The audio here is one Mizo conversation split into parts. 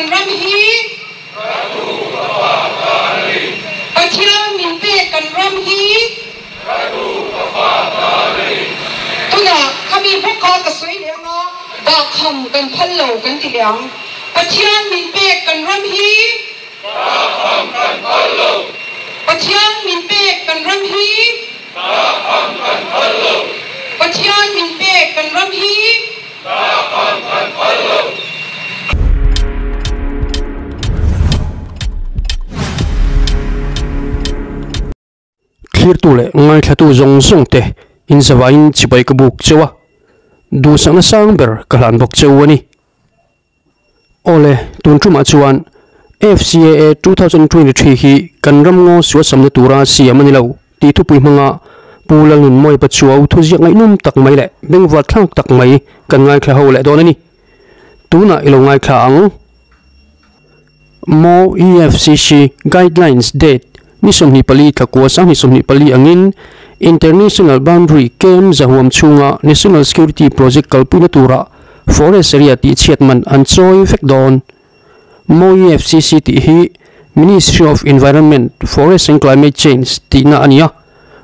kan ram hi. Ka tu ka fa ta a ni. Pathian min pek kan ram hi. Ka tu ka fa ta a ni. Tunah khami bawk kha ka sawi leh anga dahkham kan phal lo kan ti leh ang. Pathian min pek kan ram hi. Dahkham kan phal lo. Pathian min pek kan ram hi. Dahkham kan phal lo. Pathian min pek kan ram hi. Dahkham kan phal lo. Thlirtu leh ngaithlatu zawng zawng te inzavain chibai ka buk cheu a, duhsakna sang ber ka hlan bawk cheu a ni. Awle, tun tumah chuan FCAA 2023 hi kan ram ngaw sualsamna tura siam a ni lo tih thupui hmanga Pu Lalnunmawia Pachuau thuziak ngaihnawm tak mai leh bengvar thlak tak mai kan ngaithla ho leh dawn a ni. Tunah i lo ngaithla ang. Maw EFCC Guidelines Date ni 24 thla kua 2024 angin International Boundary KM zahuam chhunga National Security Project kalpuina tura Forest Area tih chhiat man an chawi vek dawn. Maw EFCC tih hi Ministry of Environment, Forest and Climate Change tihna a ni a,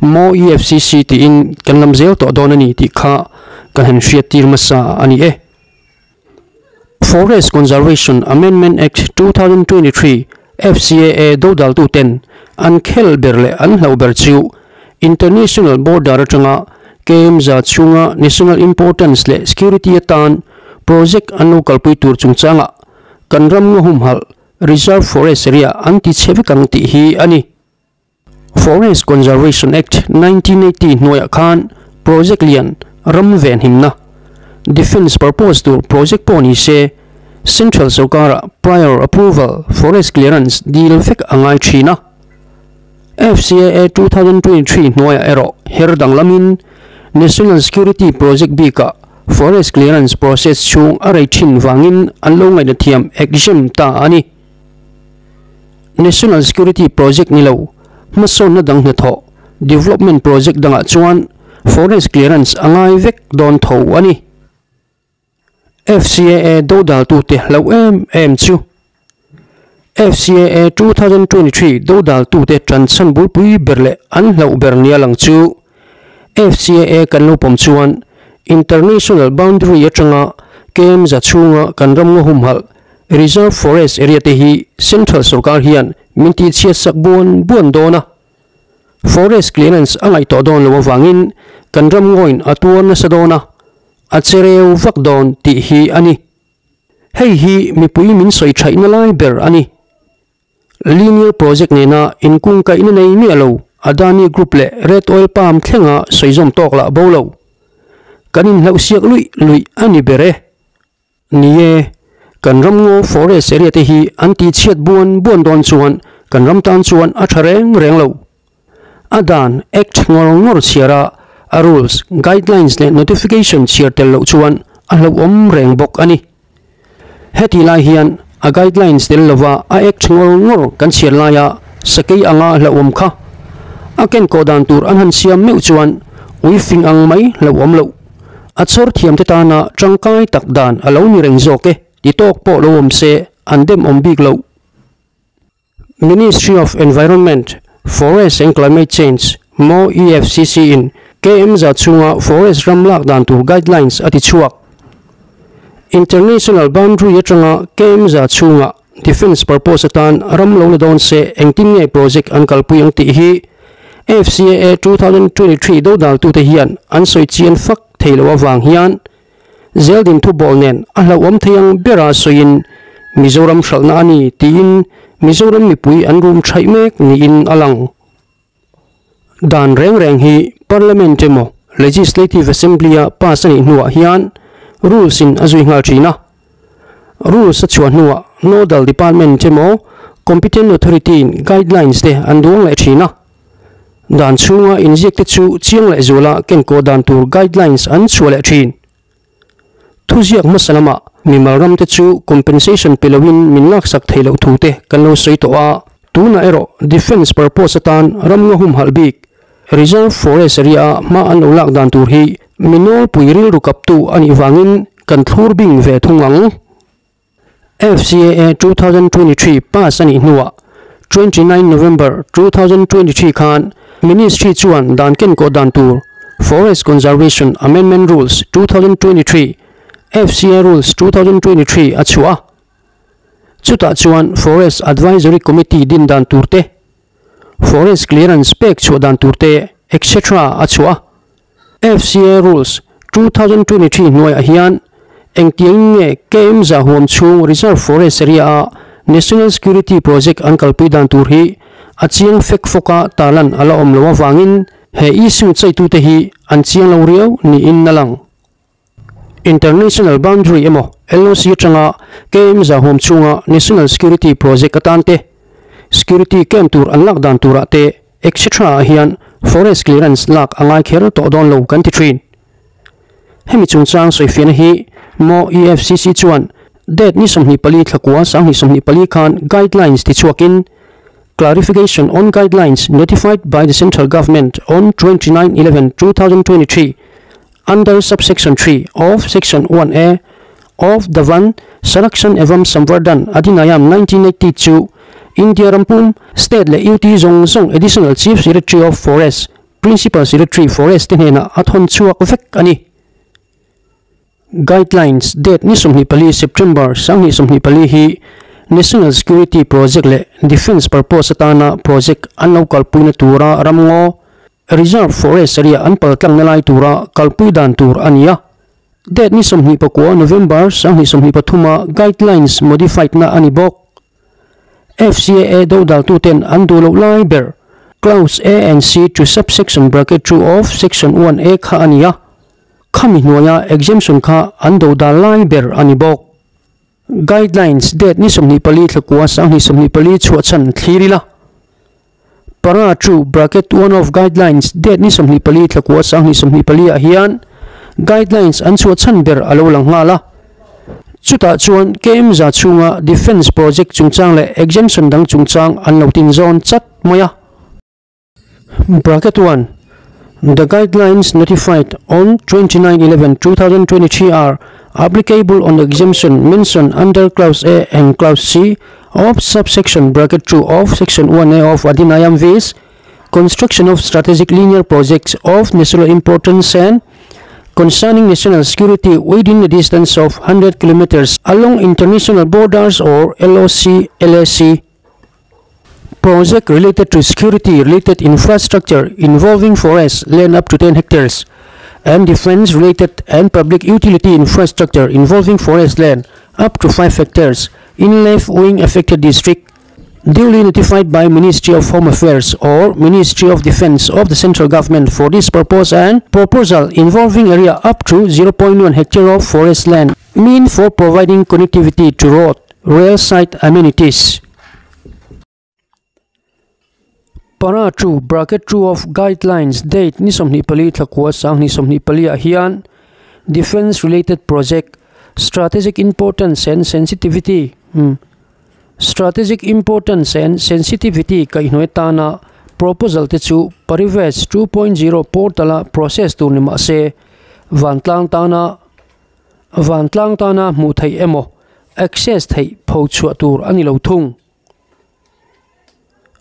Maw EFCC tiin kan lam zel tawh dawn a ni tih kha kan han hriattir hmasa a ni e. Forest Conservation Amendment Act 2023, FCAA, dodaltuten an khel ber leh an hlauh ber chu International Border atanga KM za chhunga National Importance leh Security atan project an lo kalpui tur chungchangah kan ram nga humhalh Reserve Forest Area an ti chhe vek ang tih hi a ni. Forest Conservation Act 1980 hnuaiah khan project lian ram venhimna, defence purpose tur project pawh ni se, Central sorkara prior approval forest clearance dil vek a ngai thin a. FCAA 2023 hnuaiah erawh her danglamin National Security Project bikah forest clearance process chhung a rei thin vangin an lo ngaihna thiam exempt ta a ni. National Security Project ni lo, hmasawnna dang hnathawh, development project dangah chuan forest clearance a ngai vek dawn tho a ni. FCAA dodaltute hlauh em em chu FCAA 2023 dodaltute tanchhan bulpui ber leh an hlauh ber nia lang chu FCAA kan lo pawm chuan International Boundary atanga KM za chhunga kan ram ngaw humhalh Reserve Forest area te hi Central sorkar hian min tihchhiat sak buan buan dawn a. Forest clearance a ngaihtuah dawn lo avangin kan ram ngawin a tuar nasa dawn a, a che reu vak dawn tih hi a ni. Hei hi mipui min sawi thaihna lai ber a ni. Linear project nena inkungkaihna nei miah lo Adani Group leh Red Oil Palm thlenga sawizawm tawk lah bo lo. Kan inhlauhsiak luih luih a ni ber e. Ni e, kan ram ngaw forest area te hi an tihchhiat buan buan dawn chuan kan ram tan chuan a tha reng reng lo. A dan, Act, ngawr ngawr chhiar a, a rules, guidelines leh notification chhiar tel loh chuan a hlauhawm reng bawk a ni. Heti lai hian a guidelines tel lova a Act ngawr ngawr kan chhiar laia sakei anga hlauhawm kha a kenkawh dan tur an han siam meuh chuan uifing ang mai hlauhawm loh. A chhawr thiamte tana tangkai tak dan a lo ni reng zawk e, ti tawk pawh lo awm se an dem awm bik loh. Ministry of Environment, Forest and Climate Change, MoEFCC, in KM za chhunga forest ram lak dan tur guidelines a ti chhuak. International boundary atanga KM za chhunga defence purpose atan ram lo la dawn se engtin nge project an kalpui ang tih hi FCAA 2023 dodaltute hian an sawi chian fak thei loh avang hian zeldin thubawl nen a hlauhawm thei ang bera sawiin Mizoram hralhna a ni tiin Mizoram mipui an rum thaih mek niin a lang. Dan reng reng hi Parliament emaw Legislative Assembly-a pass a nih hnuah hian rules in a zui nghal thin a. Rules a chhuah hnuah Nodal Department emaw Competent Authority in guidelines te an duang leh thin a. Dan chhunga inziak te chu chiang leh zuala kenkawh dan tur guidelines an chhuah leh thin. Thuziak hmasa lamah mimal ramte chu compensation pe loin min laksak thei loh thu te kan lo sawi tawh a, tunah erawh defence purpose atan ram nga humhalh bik Reserve Forest area ah hma an lo lak dan tur hi mi nawlpui rilru kaptu a nih vangin kan thlur bing ve thung ang. FCAA 2023 pass a nih hnuah 29 November 2023 khan Ministry chuan dan kenkawh dan tur Forest Conservation Amendment Rules 2023, FCA Rules 2023, a chhuah a. Chutah chuan Forest Advisory Committee din dan tur te, Forest Clearance pek chhuah dan tur te etc. A chhuah a. FCA Rules 2023 hnuaiah hian engtiangin nge KM za huam chhung Reserve Forest Area-a National Security Project an kalpui dan tur hi a chiang fek fawka tarlan a la awm lo avangin he issue chaitute hi an chiang lo riau niin a lang. International Boundary emaw LOC atanga KM za huam chhunga National Security Project atan te, Security camp tur an lak dan turah te etc ah hian Forest Clearance lak a ngai kher tawh dawn lo kan ti thin. Hemi chungchang sawifiahna hi maw EFCC chuan date ni 24 thlakua 2024 khan guidelines tichhuakin Clarification on Guidelines Notified by the Central Government on 29/11/2023 under Subsection 3 of Section 1A of the Van Sarakshan Evam Samvardhan Adhinayam 1980 chu India rampum State leh UT zawng zawng Additional Chief Secretary of Forest, Principal Secretary Forest te hnenah a thawn chhuak vek a ni. Guidelines date ni 24 September 2024 hi National Security Project leh Defence Purpose atana project an lo kalpuina tura ramngaw, Reserve Forest area an paltlangna lai tura kalpui dan tur a ni a. Date ni 29 November 2023 a Guidelines modified na a ni bawk. FCAA dodaltuten an duh loh lai ber Clause A and C to subsection bracket 2 of Section 1A kha a ni a, khami hnuaia exemption kha an dodal lai ber a ni bawk. Guidelines date ni 24 thlakua 2024 chhuah chhan thlir ila. Para 2 bracket 1 of Guidelines date ni 24 thlakua 2024 ah hian Guidelines an chhuah chhan ber a lo lang nghal a. Chutah chuan KM za chhunga Defence Project chungchang leh exemption dang chungchang an lo tin zawn chat mai a. Bracket 1 The guidelines notified on 29/11/2023 are applicable on the exemption mentioned under Clause A and Clause C of subsection bracket 2 of Section 1A of Adhinayam viz. Construction of strategic linear projects of national importance and concerning national security within a distance of 100 kilometers along international borders or LOC, LAC. Project related to security related infrastructure involving forest land up to 10 hectares and defense related and public utility infrastructure involving forest land up to 5 hectares in left wing affected district duly notified by Ministry of Home Affairs or Ministry of Defense of the Central Government for this purpose and proposal involving area up to 0.1 hectare of forest land mean for providing connectivity to road, rail site amenities. Para 2 bracket 2 of Guidelines date ni 24 thlakua 2024 ah hian Defence related project strategic importance and sensitivity umm strategic importance and sensitivity kaihhnawih tana proposal te chu Parivesh 2.0 portal a process tur ni mahse vantlang tana vantlang tana hmuh theih emaw access theih pho chhuah tur a ni lo thung.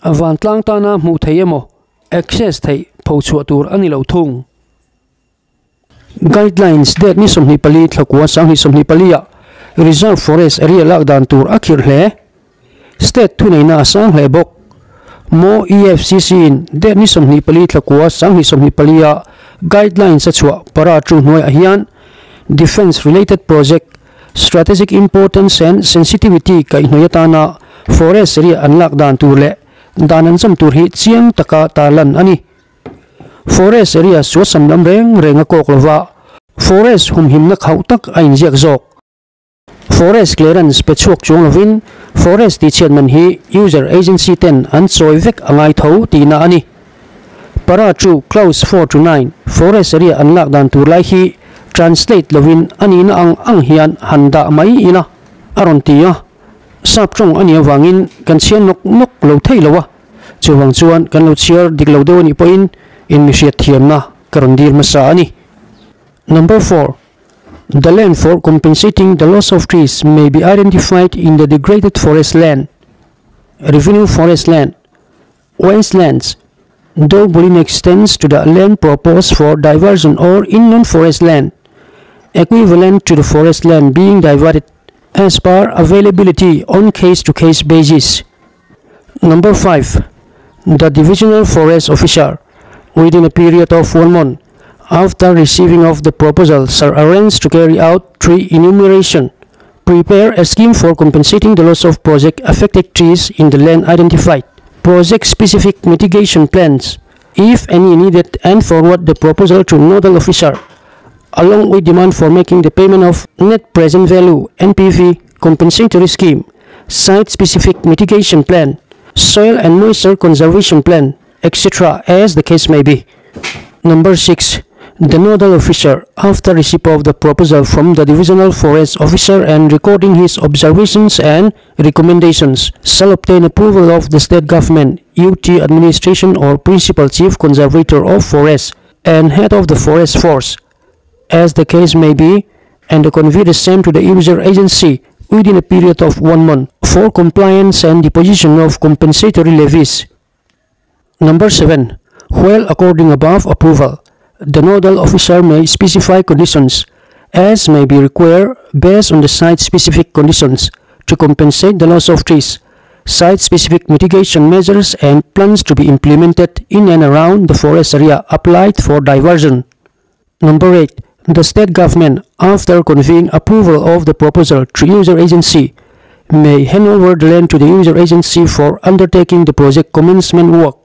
Vantlang tana hmuh theih emaw access theih pho chhuah tur a ni lo thung. Guidelines date ni 24 thlakua 2024 ah Reserve Forest area lak dan tur a khirh hle. State thuneihna a sang hle bawk. Maw EFCC in date ni 24 thlakua 2024 ah guidelines a chhuah para chu hnuaiah hian Defence related project strategic importance and sensitivity kaihhnawih atana forest area an lak dan tur leh dan an cham tur hi chiang taka tarlan a ni. Forest area suasam lam reng reng a kawk lova, forest humhimna khauh tak a inziak zawk. Forest clearance pe chhuak chuang lovin forest tihchhiat man hi user agency ten an chawi vek a ngai tho tihna a ni. Para chu clause 4 to 9 forest area an lak dan tur lai hi translate lovin a nihna ang ang hian han dah mai ila a rawn ti a. Sap tawng a nih avangin kan chhiar nawk nawk lo thei lo a, chuvang chuan kan lo chhiar dik lo deuh a nih pawhin in mihriat thiamna ka rawn dil hmasa a ni. Number 4. The land for compensating the loss of trees may be identified in the degraded forest land, revenue forest land, wastelands, though bullying extends to the land proposed for diversion or inland forest land, equivalent to the forest land being diverted as per availability on case-to-case basis. Number 5. The Divisional Forest Officer, within a period of 1 month after receiving of the proposal, shall arrange to carry out tree enumeration, prepare a scheme for compensating the loss of project affected trees in the land identified, project-specific mitigation plans, if any needed, and forward the proposal to nodal officer, along with demand for making the payment of net present value NPV compensatory scheme, site-specific mitigation plan, soil and moisture conservation plan, etc., as the case may be. Number 6. The nodal officer, after receipt of the proposal from the divisional forest officer and recording his observations and recommendations, shall obtain approval of the state government, UT administration or principal chief conservator of forest and head of the forest force, as the case may be, and convey the same to the user agency within a period of 1 month for compliance and deposition of compensatory levies. Number 7. While according above approval, the nodal officer may specify conditions as may be required based on the site-specific conditions to compensate the loss of trees, site-specific mitigation measures and plans to be implemented in and around the forest area applied for diversion. Number 8. The state government, after conveying approval of the proposal to user agency, may hand over the land to the user agency for undertaking the project commencement work.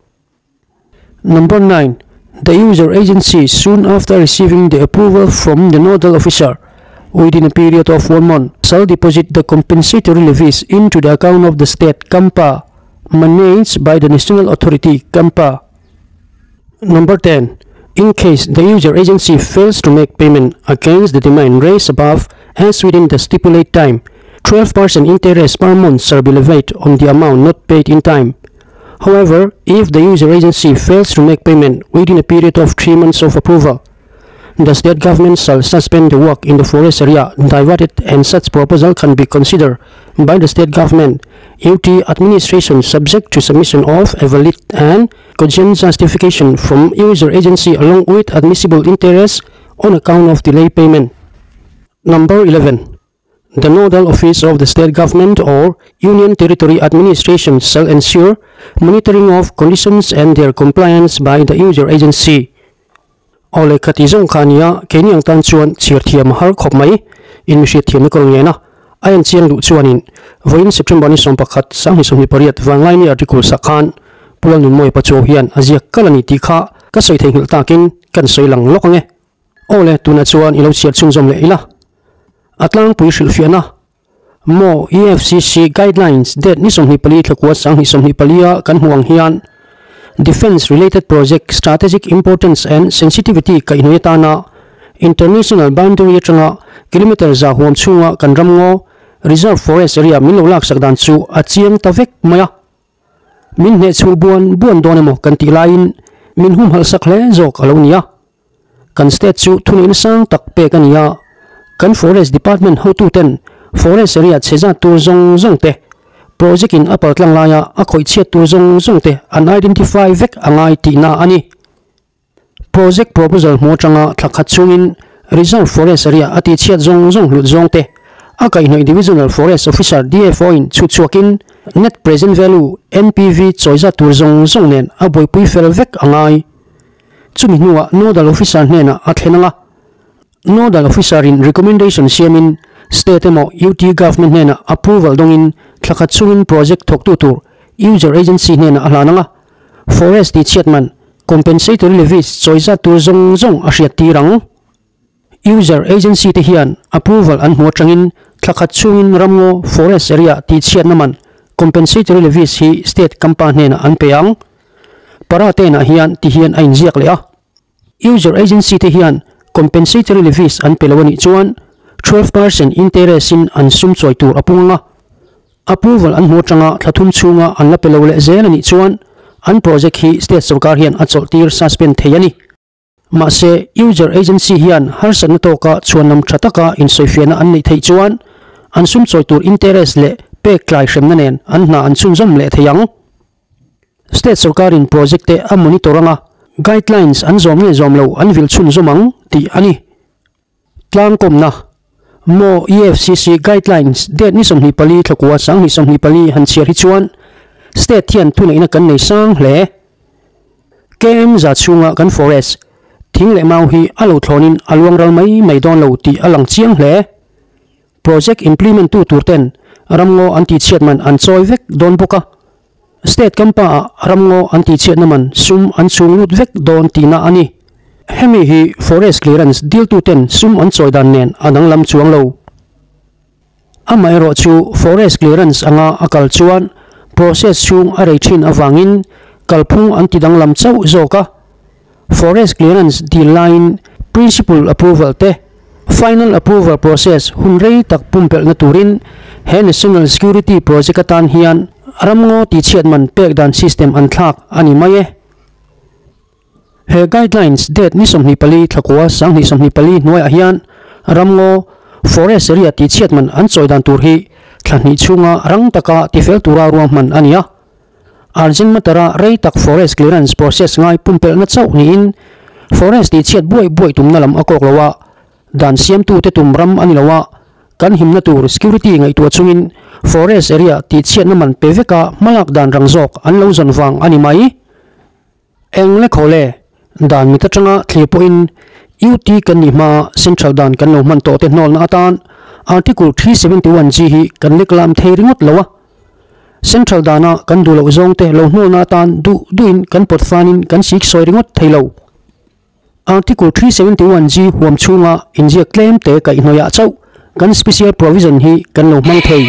Number 9. The user agency, soon after receiving the approval from the nodal officer, within a period of 1 month, shall deposit the compensatory levies into the account of the state CAMPA, managed by the National Authority CAMPA. Number 10. In case the user agency fails to make payment against the demand raised above as within the stipulated time, 12% interest per month shall be levied on the amount not paid in time. However, if the user agency fails to make payment within a period of 3 months of approval, the state government shall suspend the work in the forest area diverted, and such proposal can be considered by the state government, UT administration, subject to submission of a valid and cogent justification from user agency along with admissible interest on account of delay payment. Number 11. The nodal office of the state government or union territory administration shall ensure monitoring of conditions and their compliance by the user agency. Ole khati zong khania keini ang tan chuan chhir thiam har khawp mai in mi hriat thiamna ka rawn ngen a, a en chiang duh chuanin vawiin September ni 11 2028 Vanglaini article sak khan Pulal Nunmawi Pachuau hian a ziak kal a ni tih kha ka sawi theihnghilh takin kan sawi lang lawk ange. Awle tunah chuan i lo chhiar chhunzawm leh ila. A tlangpui hrilhfiahna maw EFCC guidelines date ni 24 thlakua 2024 a kan hmuh ang hian Defence related project strategic importance and sensitivity kaihhnawih atana international boundary atanga kilometre za huam chhunga kan ram ngaw reserve forest area min lo laksak dan chu a chiang ta vek mai a. Min hneh chhuh buan buan dawn emaw kan tih laiin min humhalh sak hle zawk a lo ni a. Kan state chu thuneihna sang tak pek a ni a, kan forest department hotuten forest area chhe zat tur zawng zawng te, project in a paltlang laia a khawih chhiat tur zawng zawng te an identify vek a ngai tihna a ni. Project proposal hmu atanga thla khat chungin reserve forest area a tih chhiat zawng zawng hlut zawng te a kaihhnawih Divisional Forest Officer DFO in chhut chhuakin net present value, NPV, chawi zat tur zawng zawng nen a buaipui fel vek a ngai. Chumi hnuah Nodal Officer hnenah a thlen ang a. Nodal Officer in recommendation siamin State emaw UT Government hnenah approval dawngin thla khat chungin project thawktu tur user agency hnenah a hlan ang a. Forest tih chhiat man compensatory levies chawi zat tur zawng zawng a hriat tir ang. User agency te hian approval an hmu atangin thla khat chungin ramngaw forest area tih chhiatna man compensatory levies hi State Kampa hnenah an pe ang. Para tenah hian ti hian a inziak leh a. User agency te hian compensatory levies an pe lo a nih chuan 12% interest in an sum chawi tur a pung ang a. Approval an hmu atanga thla thum chhunga an la pe lo leh zel a nih chuan an project hi state sorkar hian a chawlh tir suspend thei a ni. Mahse, user agency hian harsatna tawka chhuanlam tha taka insawifiahna an neih theih chuan an sum chawi tur interest leh pek tlai hremna nen an hna an chhunzawm leh thei ang. State sorkarin project te a monitor anga guidelines an zawm nge zawm lo an vil chhunzawm ang tih a ni. Tlangkawmna, Maw EFCC guidelines date ni 24 thlakua 2024 han chhiar hi chuan state hian thuneihna kan nei sang hle. KM za chhunga kan forest, thing leh mau hi a lo thlawnin a luang ral mai mai dawn lo tih a lang chiang hle. Project implement tu tur ten ramngaw an tihchhiat man an chawi vek dawn bawk a. State kampa ah ramngaw an tihchhiatna man sum an chhung lut vek dawn tihna a ni. Hemi hi forest clearance diltu ten sum an chawi dan nen a danglam chuang lo. Amaherawh chu forest clearance anga a kal chuan process chhung a rei thin avangin kalphung an ti danglam chauh zawk a. Forest clearance dil laiin principle approval te, final approval process hun rei tak pumpelhna turin he National Security Project atan hian ramngaw tihchhiat man pek dan system an thlak a ni mai e. He guidelines date ni 24 thlakua 2024 hnuaiah hian ramngaw forest area tihchhiat man an chawi dan tur hi thla hnih chhunga rang taka tifel tura ruahman a ni a. Arjun Matara rei tak forest clearance process ngai pumpelhna chauh niin forest tihchhiat buai buai tumna lam a kawk lo a, dan siamtute tum ram a ni lo a, kan himna tur security ngaihtuah chungin forest area tihchhiatna man pe veka hmalak dan rang zawk an lo zawn vang a ni mai. Eng le khaw le, dan mit atanga thlir pawhin UT kan nih hmaa central dan kan lo hman tawh te hnawlna atan Article 371 G hi kan lek lam thei ringawt lo a. Central dana kan duh loh zawng te lo hnawlna atan duh duhin kan pawt fanin kan sik sawi ringawt thei lo. Article 371 G huam chhunga inziak tlem te kaihhnawihah chauh kan special provision hi kan lo hmang thei.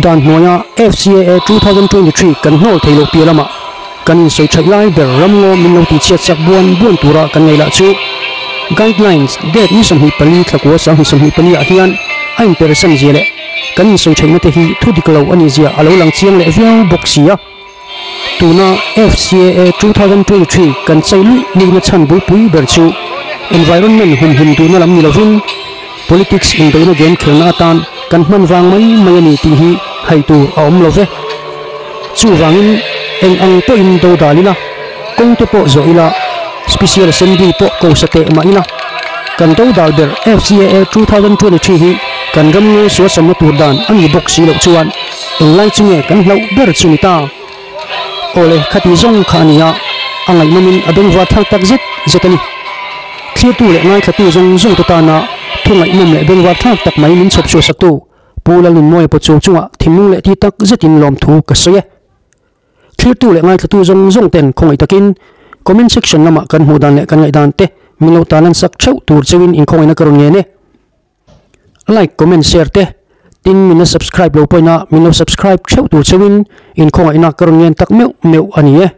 Dan hnuaia FCAA 2023 kan hnawl thei loh piah lamah kan insawi theih lai ber ramngaw min lo tihchhiat chak buan buan tura kan ngaih lah chu Guidelines date ni 24 thlakua 2024 ah hian a inpersan zia leh kan insawi theihna te hi thu dik lo a nih zia a lo lang chiang leh viau bawk si a. Tuna FCAA 2023 kan chei luih luihna chhan bulpui ber chu environment humhim duhna lam ni lovin politics inbeihna game khelna atan kan hman vang mai mai a ni tih hi hai tur a awm lo ve. Chuvangin eng ang pawhin do dal ila, kawng te pawh zawh ila, Special Assembly pawh ko sa teh mah ila, kan do dal ber FCAA 2023 hi kan ram ngawi sualsamna tur dan a ni bawk si loh chuan Englai chu nge kan hlauh ber chu ni ta? Awle, khati zawng kha a ni a, a ngaihnawmin a bengvar thar tak zet zet a ni. Thlirtu leh ngaithlatu zawng zawng te tana thu ngaihnawm leh bengvar thlak tak mai min chhawp chhuah saktu Pu Lalnunmawia Pawchu chungah thinlung leh ti tak zetin lawmthu ka sawi e. Thlirtu leh ngaithlatu zawng zawng ten khawngaih takin comment section lamah kan hmuh dan leh kan ngaihdan te min lo tan ansak theuh tur cheuhin inkhawngaihna ka rawn ngen e. Like, comment, share te tin min la subscribe lo pawhin a min lo subscribe theuh tur cheuhin inkhawngaihna ka rawn ngen tak meuh meuh a ni e.